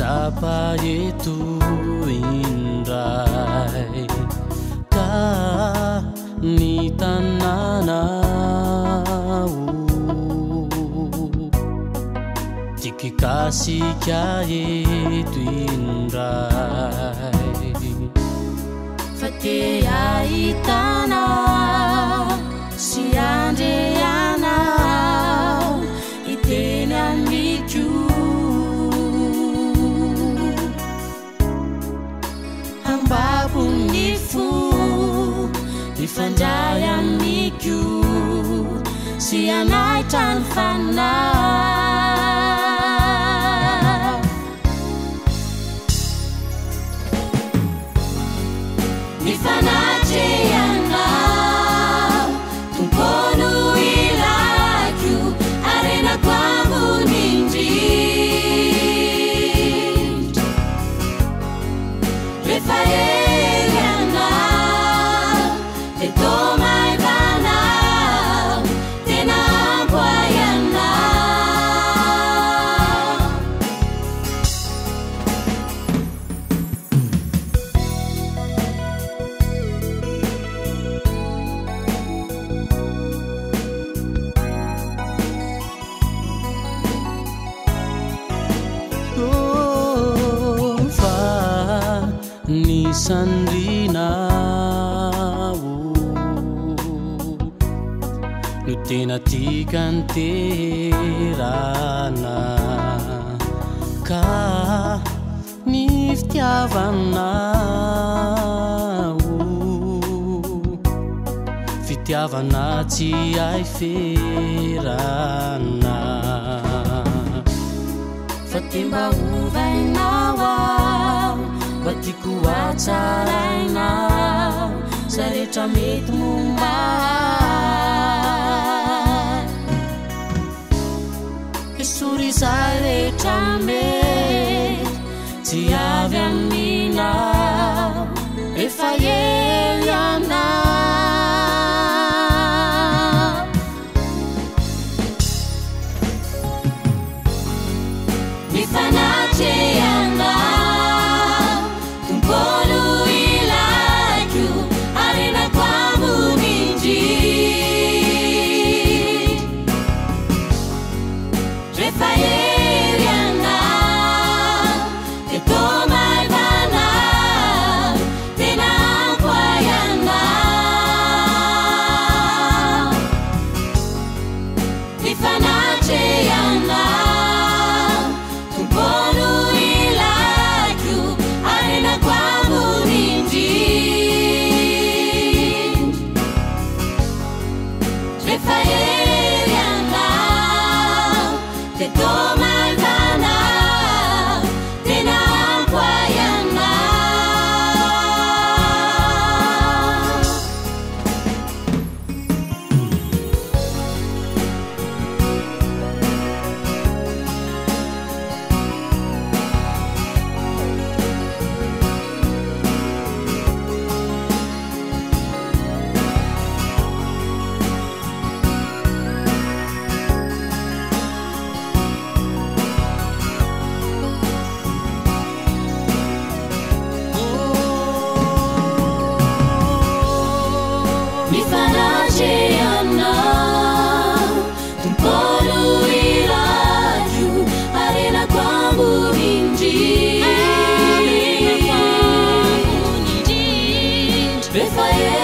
tsapa eto indray ka ny tanànao tiako hikasika eto indray fa te ahitana sy andreanao iteny amiko ambabo ny fo ifandray amiko sy anaitra ny fanahy ny fanatrehanao Tompo no ilako arenako ambony indrindra rehefa eo ianao dia toa maivana tena ampy ahy ianao. Oh, fa ny sandrinao no tena tiako anterana ka ny fitiavanao fitiavana tsy hay ferana fa te mba hovainao aho mba tiako hatsarainao zay rehetra mety momba ahy esory izay rehetra mety tsy avy aminao efa eo ianao. Ny fanatrehanao Tompo no ilaiko arenako ambony indrindra rehefa eo ianao dia toa maivana tena ampy ahy ianao. Ny fanatrehanao Tompo no ilaiko arenako ambony indrindra rehefa eo ianao dia toa maivana tena ampy ahy ianao. Ny fanatrehanao Tompo no ilako arenako ambony indrindra rehefa eo